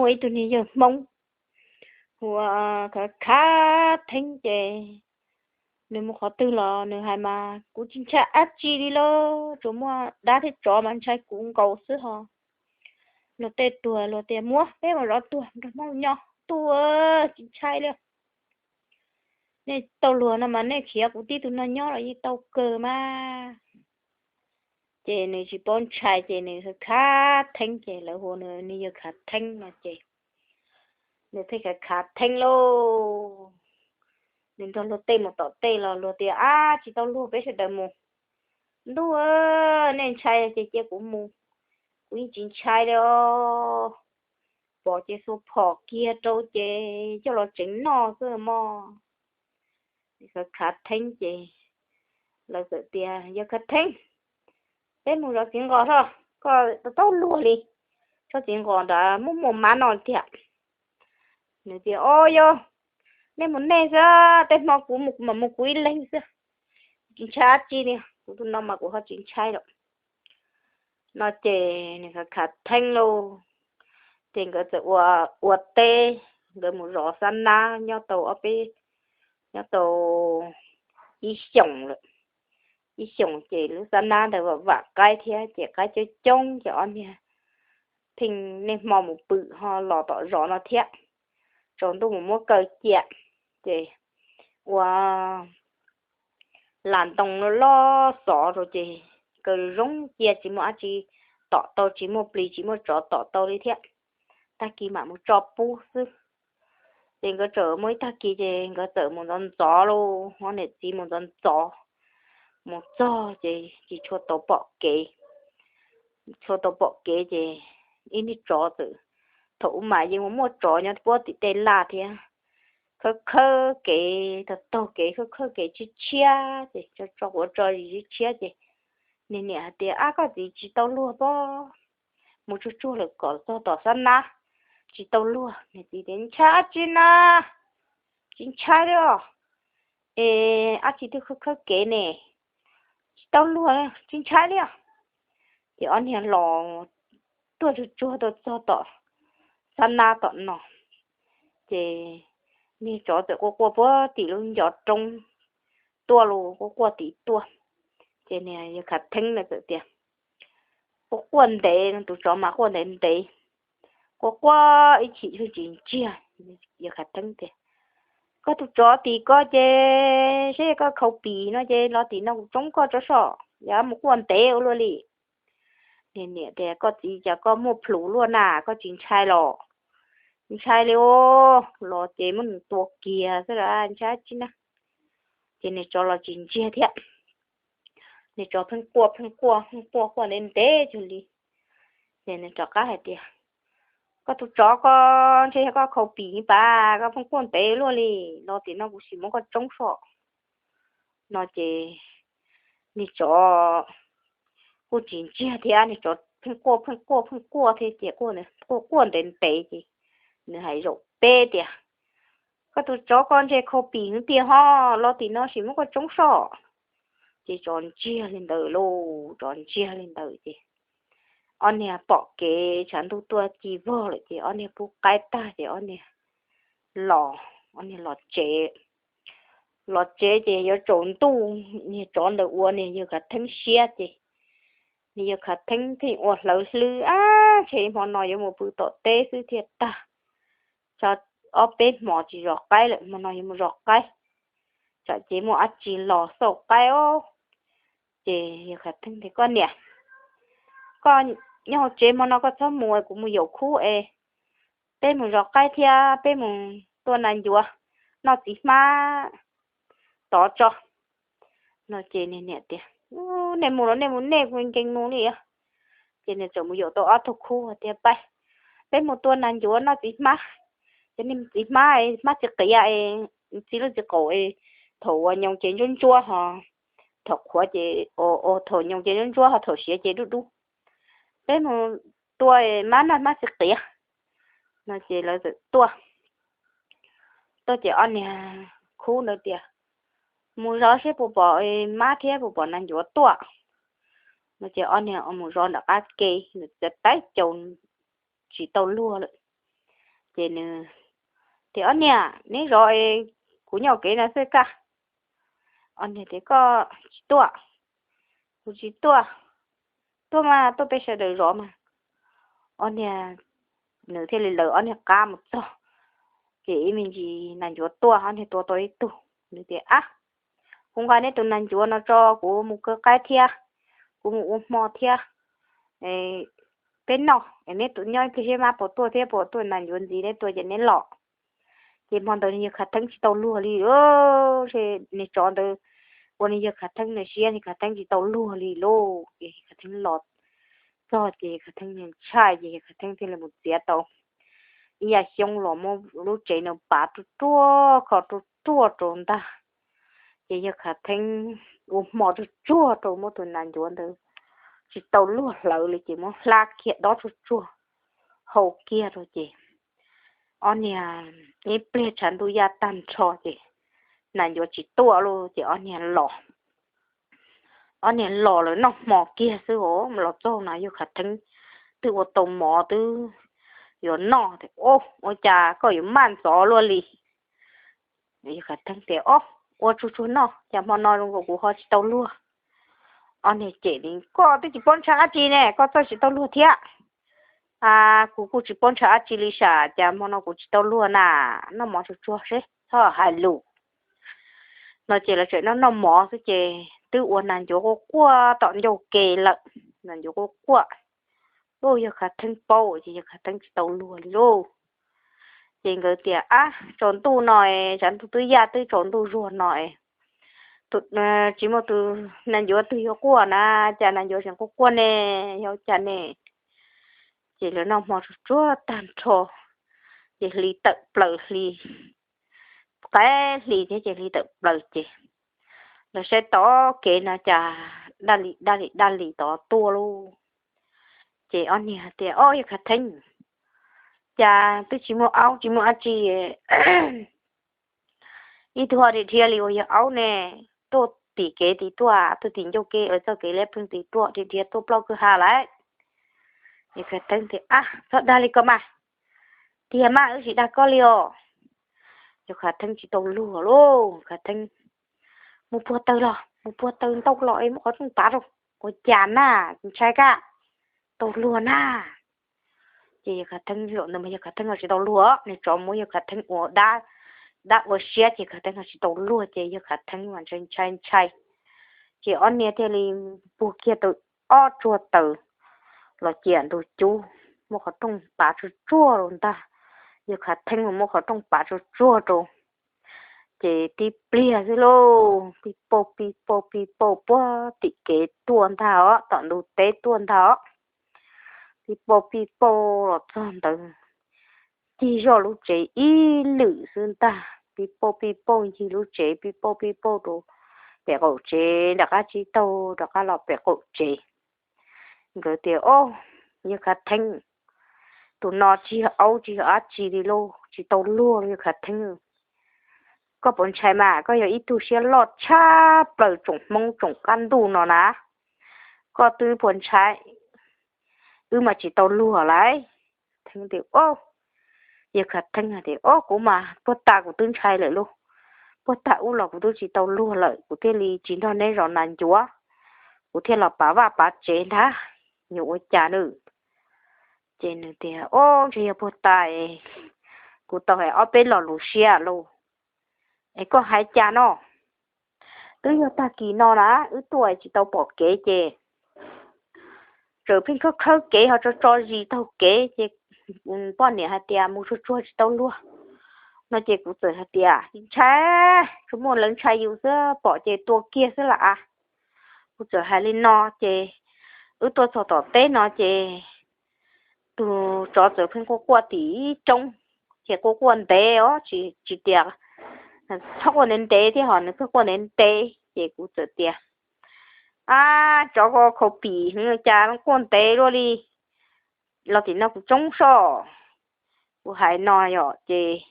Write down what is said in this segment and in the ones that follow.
ua ib tug niag yawg Hmoob hu ua Khav Khav Theeb ces nws mus qhov twg los nws hais mas kuv tsis ntshai dab tsi li lauj, tsuas muaj dab thiab tsov mas ntshai kuv nkaus xwb ho. Luag tej tuag luag tias muab peb mus zov tuag nrog Hmoob nyob, tuag tsis ntshai li. Nej tau luag no mas nej khiav kuv tib tug no nyob los yeej tau kawg mas. Ces nws tsis paub ntshai ces nws Khav Khav Theeb ces lawv hu nws niag yawg Khav Theeb no ces nws thiaj Khav Khav Theeb lauj. Nws nrog luag tej mus tom tej los luag tias ab tsis tau luag peb sawv daws mus. Ntuj, nej ntshai ces cia kuv mus, kuv yeej tsis ntshai li os. Pom ces xuas phom kiag rau ces coj los tsev noj xwb mog. Khav Khav Theeb ces lawv txawm tias yawg Khav Theeb, peb mus zov txiv nqos tso, koj tau luag li, tso txiv nqos nrad muaj muaj mab no tiag. Nws tias o yog, nej mus nej xwb, tej hmo kuv mus mas mus kuv ib leeg xwb, tsis ntshai dab tsi li, kuv tus no mas kuv ho tsis ntshai lawm. No ces nws Khav Khav Theeb lauj, ces nkawd txawm ua, ua teb, nkawd mus zov xab nab nyob tau ob peb, nyob tau ib xyoos lawm. Ib xyoos ces lub xab nab ntawd vam vam qaib thiab ces qaib coob coob ces ob niag pheej niaj hmo mus pw ho los tom zos no thiab. Tsaus ntuj mus muab kaw cia, ces ua las ntoo loj xov rau ces kaw zoo cia tsis muaj dab tsi tom tau, tsis muaj plis tsis muaj tsov tom tau li thiab. Tag kis mam mus tso pub xwb. Ces nkawd txawm muaj ib tag kis ces nkawd txawm mus ntxov ntxov lauj, ob niam txiv mus ntxov ntxov, mus txog ces tsis tshua tau pom kev. Tshua tau pom kev ces ib niag tsov txawm, thaum ub mas yeej muaj tsov nyob puag tim tej laj thiab, khawb khawb kev, taug taug kev khawb khawb kev tshiab tshiab ces tso quav tso zis tshiab tshiab ces niag niam hais tias ab koj txiv tsis tau luag pob, mus tsuag tsuag lawm kom txog tom xab nab, tsis tau luag. Niag txiv tias ntshai dab tsi na, tsis ntshai li os, es dab tsi twb khawb khawb kev ne, tsis tau luag tsis ntshai li os. Ces ob niag los tuaj tsuag tsuag tuaj txog tom xab nab tom no, ces niag tsov txawm quaj quaj puag tim lub ncov roob tuaj los quaj quaj tim tuaj. Ces niag yawg Khav Theeb na txawm tias, quaj quaj ntev, tus tsov mas quaj ntev ntev, quaj quaj ib chim tsis ntsiag. Yawg Khav Theeb tias, koj tus tsov tim koj ces seb koj khaus pim no ces los tim no kuv tsoob koj tso soj, yog mus quaj ntev ua luaj li. Niag niam tias koj txiv cas koj muaj plhus luaj na, koj tsis ntshai los? Ntshai li os, los ces muab nws tua kiag xwb las ntshai dab tsi na. Ces niag tsov los tsis ntsiag thiab, niag tsov pheej quaj pheej quaj pheej quaj quaj ntev ntev cuag li. Ces nws rov qab hais tias, koj tus tsov koj ntshe yog koj khaus pim pas koj pheej quaj ntev luaj li, los tim no kuv sim muab koj tsoob soj. No ces niag tsov kuj tsis ntsiag thiab, niag tsov pheej quaj pheej quaj pheej quaj thiab ces quaj quaj ntev ntev ces nws hais zaum peb tias, koj tus tsov koj ntshe khaus pim heev tiag ho, los tim no sim muab koj tsoob soj. Ces tsov ntsiag li ntawd lauj, tsov ntsiag li ntawd ces ob niag pom kev tshav ntuj tuaj ci vog lawm ces ob niag pub qaib tag ces ob niag los, ob niag los tsev. Los tsev ces yuav tsaus ntuj, niag tsov ntawd ua niag yawg Khav Theeb siab ces niag yawg Khav Theeb thiaj ua hlawv hlwb, ab ntshe hmo no yuav mus pw tom teb xwb thiaj tag. Ob peb hmos tsis zov qaib lawm, hmo no yuav mus zov qaib, tsam ces muaj dab tsi los xauj qaib os. Ces yawg Khav Theeb tias, koj niam, koj nyob hauv tsev hmo no koj txhob mus, kuv mus yaum khub es peb mus zov qaib thiab peb mus tua nas ncuav noj txiv hmab tod tso. No ces niag niam tias, nej mus los nej mus nej, kuv nkees mus li. Ces nws txawm mus yaum tau ob tug khub tias, pab peb mus tua nas ncuav noj txiv hmab. Ces nej txiv hmab, hmab txiv qias, txiv lub txiv qaum, thaum uas nyoos ces ntsuab ntsuab ho, thaum qhuav ces, thaum nyoos ces ntsuab ntsuab ho thaum siav ces dub dub. Peb mus tua mab noj hmab txiv qias. No ces lawv txawm tuaj. Tuaj ces ob niag khub ntawd tias, mus zov seb puas pom mab thiab puas pom nas ncuav tuaj. No ces ob niag mus zov nram qab ke, nws txiav taib caus tsis tau luag lawm. Ces nws tias, Ob niag, neb zov es kuv nyob kev no xwb kaj. Ob niag tias, Koj tsis tuaj, kuv tsis tuaj, tuaj mas tuaj peb sawv daws zov mas. Ob niag, nws thiaj li lawv ob niag qab mus txog, ces ib me ntsis nas ncuav tuaj, ob niag tua tau ib tug. Nws tias, Ab, kuv nqa neb tus nas ncuav no tso, kuv mus kaw qaib thiab, kuv mus ua hmo thiab, peb noj es neb tus nyob ib pliag seb mab puas tuaj thiab, puas tuaj nas ncuav ntxiv neb tua ces neb los. Ces hmo ntawd nws yawg Khav Theeb tsis tau luag li, niag tsov ntawd ua nws yawg Khav Theeb na siab, nws Khav Theeb tsis tau luag li lauj. Ces Khav Theeb los txog ces Khav Theeb ntshai, ces Khav Theeb thiaj li mus txiav tau ib yam xyoob los muab lub tsev no pav ruaj ruaj, kho ruaj ruaj rau ntag. Ces yawg Khav Theeb ua hmo tsuag tsuag rau, muab tus nas ncuav ntawd tsis tau luag hlawv li, ces muab hlab kiag dob tsuag tsuag hau kiag rau ces ob niag ib pliag tshav ntuj yaj tag nrho ces nas ncuav tsis tuaj lauj, ces ob niag los, ob niag los lawm noj hmo kiag xwb os. Los txog no yawg Khav Theeb twb ua tau mov twb yuav noj, Ua cas koj yuav maj ntxov luaj li? Yawg Khav Theeb tias, Ob, ua tsuag tsuag noj, cas hmo no zoo nkaus kuv ho tsis tau luag. Ob niag cem li, Koj twb tsis paub ntshai dab tsi ne, koj txawj tsis tau luag thiab. Kuv kuj tsis paub ntshai dab tsi li sav, cas hmo no kuv tsis tau luag na, noj mov tsuag tsuag seb, txhob hais lus. No ces lawv tseem noj noj mov xwb ces twb ua nas ncuav quaj quaj tom ncauj ke lawm, nas ncuav quaj quaj. Yawg Khav Theeb paub ces yawg Khav Theeb tsis tau luag li lauj. Ces nkawd tias, Ab, tsaus ntuj no, tshav ntuj twb yaj twb tsaus ntuj zuag no, tsis muaj tus nas ncuav twg yuav quaj na, cas nas ncuav tseem quaj quaj ne, yog cas ne? Ces lawv noj hmo tsuag tsuag tag nrho, ces hli tawm plaws hli, qaib hli thiab ces hli tawm plaws ces lawv saib tod kev no cas daj li daj li daj li tod tuaj lauj. Ces ob niag tias, Ob, yawg Khav Theeb, cas twb tsis muaj aub tsis muaj dab tsi, ib tug ho dhia dhia li uas yog aub ne, tuaj tim kev tim tuaj, tuaj tim ncauj kev txoj kev liab ploog tim tuaj, dhia dhia tuaj plaub kwj ha lawm. Yawg Khav Theeb tias, Ab, txhob dag li ko mas, tiag mas wb tsis dag koj li os. Yawg Khav Theeb tsis tau luag lauj, Khav Theeb mus puag taw los, mus puag taw ntau los es muab qhov rooj pav rau. Ua cas na, ntshai kaj, tau luag na. Ces yawg Khav Theeb, yawg Khav Theeb los tsis tau luag, nws tsov muab yawg Khav Theeb ua dab, dab ua siab ces Khav Theeb los tsis tau luag ces yawg Khav Theeb mas ntshai ntshai ntshai. Ces ob niag thiaj li puag kiag tau ob tsuag taws los ciam ntug cub, muab qhov rooj pav tsuag tsuag rau ntag. Yawg Khav Theeb los muab qhov rooj pav tsuag tsuag rau. Ces tib pliag xwb lauj, pij pauj pij pauj pij pauj puag tim kev tuaj ntag os, tom ntug teb tuaj ntag os. Pij pauj pij pauj los txog ntawd, ncig zoj lub tsev ib lwm xwb ntag, pij pauj pij pauj ncig lub tsev, pij pauj pij pauj rau pem qaum tsev, nram qab tsib taug rov qab los pem qaum tsev. Nkawd tias, Ob, yawg Khav Theeb, tus no tsis yog aub tsis yog dab tsi li lauj, tsis tau luag li yawg Khav Theeb. Koj puas ntshai mas, koj yog ib tug siab loj tshaj plaws tsoom Hmoob tsoom qab ntuj no na, koj twb puas ntshai, wb mas tsis tau luag lawm. Theeb tias, Yawg Khav Theeb hais tias, Ob, kuv mas puag ta kuv twb ntshai lawm lauj, puag ta ub los kuv twb tsis tau luag lawm, kuv thiaj li tsis nrog neb zov nas ncuav, kuv thiaj los pav vaj pav tsev ntag, yuav ua cas nws. Ces nws tias, Ob, ntshe yog puag ta, kuv tau hais ob peb lo lus siab lauj. Es koj hais cas no? Twb yog tag kis no na, wb tuaj tsis tau pom kev ces txawm pheej khawb khawb kev ho tso tso zis taug kev ces poj niam hais tias mus tsuag tsuag tsis tau luag no ces kuv txawm hais tias, Ntshai, tsuas muaj lawv ntshai yus xwb, pom ces tua kiag xwb lam a. Kuv txawm hais li no ces wb tuaj txog tom teb no ces tus tsov txawm pheej quaj quaj tim ib roob, ces quaj quaj ntev os, tsis tias txhob quaj ntev ntev thiab ho nws pheej quaj ntev ntev ces kuv txawm tias, Ab, tsov ko khaus pim heev cas quaj ntev luaj li, los tim no kuv tsoob soj. Kuv hais no yom ces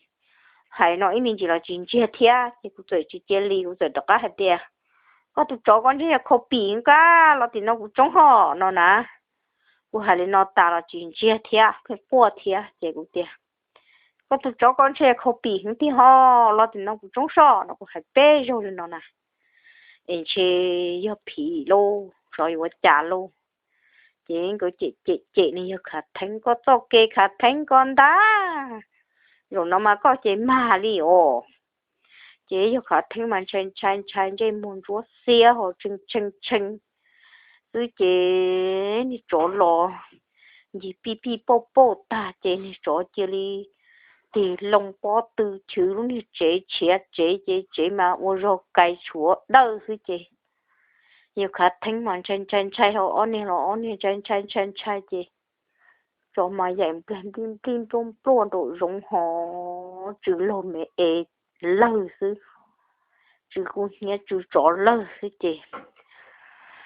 hais no ib me ntsis los tsis ntsiag thiab ces kuv txawm tsis cia li, kuv txawm rov qab hais tias, Koj tus tsov ko ntshe yog khaus pim kab, los tim no kuv tsoob hos no na. Kuv hais li no tas los tsis ntsiag thiab pheej quaj thiab ces kuv tias, Koj tus tsov koj ntshe khaus pim heev tiag ho, los tim no kuv tsoob soj no, kuv hais peb zaug li no na, es ntshe yog phim lauj, xyov yuav ua cas lauj. Ces nkawd cem cem cem nws, yawg Khav Theeb, koj txoj kev Khav Theeb koj ntag, zaum no mas koj ces mag li os. Ces yawg Khav Theeb mas ntshai ntshai ntshai, ntsej muag ntsuab xiab ho tshee tshee tshee xwb ces niag tsov los ncig pij pij pauj pauj tag ces niag tsov cia li tig loo pob tw chwv lub niag tsev, tshiav tsev ces tsev mas ua zog kais tshuav dawj xwb ces yawg Khav Theeb mas ntshai ntshai ntshai ho ob niag los ob niag ntshai ntshai ntshai ntshai ces tsov mas yaim nplag nplij nplij npluaj npluaj nraum zoov ho tsw log me es lawg xwb, tsw kub hnyiab tsw tsov lawg xwb ces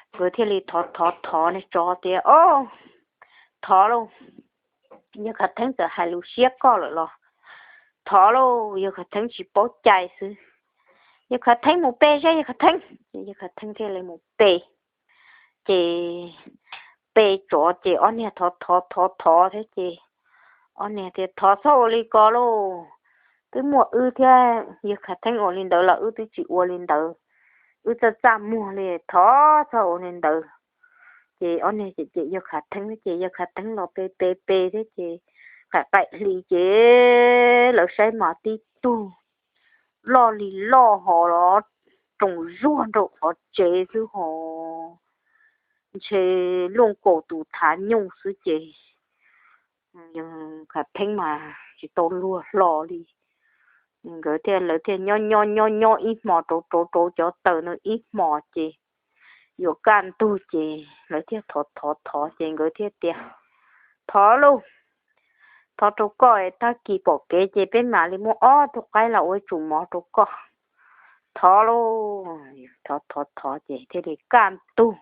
nkawd thiaj li thov thov thov niag tsov tias, Au, thov lauj, yawg Khav Theeb txawm hais lus siab koj lawm los thov lauj, yawg Khav Theeb tsis paub cai xwb. Yawg Khav Theeb mus pe saib yawg Khav Theeb. Ces yawg Khav Theeb thiaj li mus pe. Ces pe tsov ces ob niag thov thov thov thov thiab ces ob niag tias, Thov txhob ua li ko lauj, twb muaj wb thiab yawg Khav Theeb ua li ntawd los wb twb tsis ua li ntawd, wb txaj txaj muag li, thov txhob ua li ntawd. Ces ob niag cem cem yawg Khav Theeb ces yawg Khav Theeb los pe pe pe thiab ces qaim qaim hli ces lawv saib mas tib tug loj li loj ho los roos zuag nraum qhov tsev xwb ho ntshe luaj nkaus tus thav nyuj xwb ces Khav Theeb mas tsis tau luag hlo li. Nkawd thiaj, lawv thiaj nyob nyob nyob nyob ib hmos rau rau rau cov taws no ib hmos ces yuav kaj ntug ces lawv thiaj thov thov thov ces nkawd thiaj tias, Thov lauj, thov rau koj, tag kis pom kev ces peb mam li muab ob tug qaib los ua ib tsum mov rau koj. Thov lauj, thov thov thov ces thiaj li kaj ntug.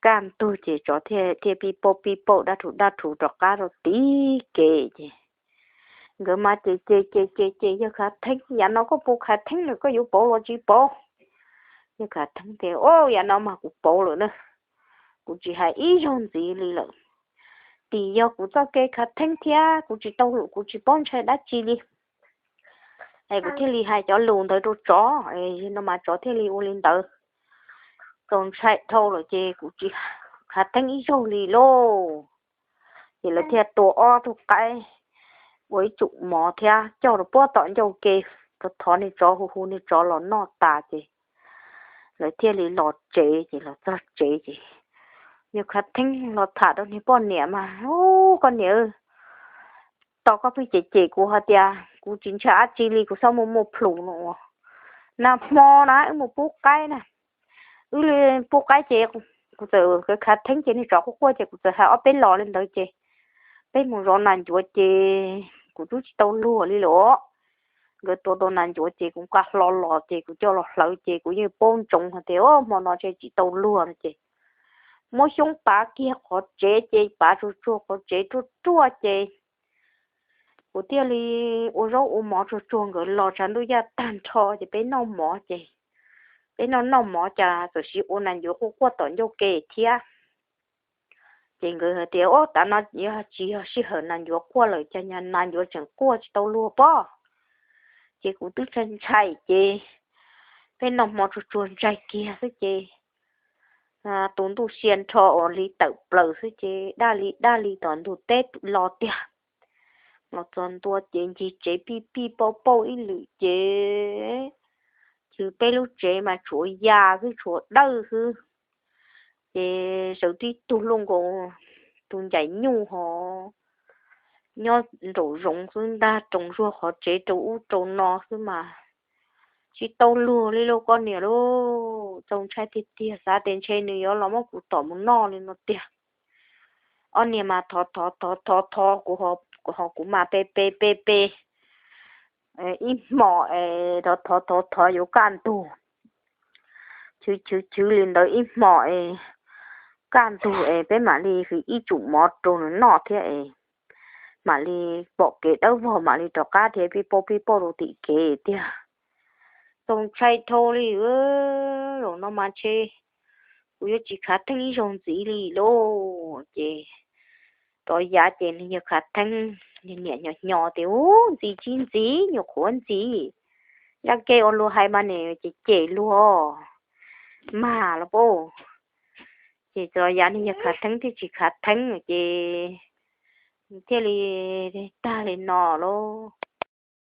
Kaj ntug ces tsov thiaj pij pauj pij pauj dab rhuv dab rhuv rov qab rau tim kev ces nkawd mas ces ces ces ces ces yawg Khav Theeb, Yav no koj puas khav theeb lawm, koj yuav pauv los tsis pauv? Yawg Khav Theeb tias, Au, yav no mas kuv pauv lawm na, kuv tsis hais ib zaug ntxiv li lawm. Tim yog kuv txoj kev khav theeb thiab kuv tsis tau, kuv tsis paub ntshai dab tsi li es kuv thiaj li hais cov lus ntawd rau tsov no mas tsov thiaj li ua li ntawd. Txaus ntshai dhau lawm ces kuv tsis khav theeb ib zaug li lauj. Ces lawv thiaj tua ob tug qaib ua ib tsum mov thiab coj rau puag tom ncauj ke, thov niag tsov, hu hu niag tsov los noj tas ces lawv thiaj li los tsev. Ces los txog tsev ces yawg khav theeb los tham rau niag poj niam mas, Ub, koj niam, tos koj pheej cem cem kuv hais tias kuv tsis ntshai dab tsi li, kuv txhob muaj muaj plhus no. Nag hmo na wb mus pub qaib na, wb pub qaib ces kuv txawm khav theeb ces niag tsov quaj quaj ces kuv txawm hais ob peb los li ntawd ces peb mus zov nas ncuav ces kuv twb tsis tau luag li lawm. Nkawd tua tau nas ncuav ces kuv nqa hlo los ces kuv coj los hlawv ces kuv yeej paub ntsoov hais tias hmo no ntshe tsis tau luag no ces muab xyoob pav kiag qhov tsev ces pav tsuag tsuag qhov tsev ruaj ruaj ces kuv thiaj li ua zaub ua mov tsuag tsuag, nkawd los tshav ntuj yaj tag nrho ces peb noj mov ces peb noj noj mov cas txawm siv ua nas ncuav quaj quaj tom ncauj ke thiab. Ces nkawd hais tias, Ub, tav no yog tsis yog sij hawm nas ncuav quaj lawm, cas nas ncuav tseem quaj tsis tau luag pob? Ces kuv twb ntshai ntshai ces peb noj hmo tsuag tsuag ntshai kiag xwb ces tus ntuj sia nrho uas li tawm plaws xwb ces daj li daj li tom ntug teb los tiag. Los txog ntua ces ncig tsev pij pij pauj pauj ib lwm ces, ces peb lub tsev mas tshuav ya xwb, tshuav dawj xwb. Ces sawv tib tug luaj nkaus tus ncaim nyuj ho nyob nraum zoov xwb ntag, roos zuag qhov tsev rau ub rau no xwb mas tsis tau luag li lauj koj niam lauj. Txaus ntshai tiag tiag, xav tias ntshe nws yuav los muab kuv tom mus noj li no tiag. Ob niag mas thov thov thov thov thov kuv, ho kuv mas pe pe pe pe ib hmos es thov thov thov thov yuav kaj ntug, chwv chwv chwv li ntawd ib hmos es kaj ntug es peb mam li hwv ib tsum mov rau nws noj thiab es mam li pom kev dawb vog mam li rov qab thiab pij pauj pij pauj rau tim kev tiag. Txaus ntshai dhau li, zaum no mas ntshe kuv yuav tsis khav theeb ib zaug ntxiv li lauj. Ces Tsov yav ces nws yawg khav theeb, niam nyo nyo tias, Ub, ntxim tsis ntxim, nyuam qhuav ntxim. Yaj ke ua luag hais mas nws cem cem luag mas los pab. Ces tsov yav nws yawg khav theeb thiaj tsis khav theeb ces thiaj li tag li no lauj.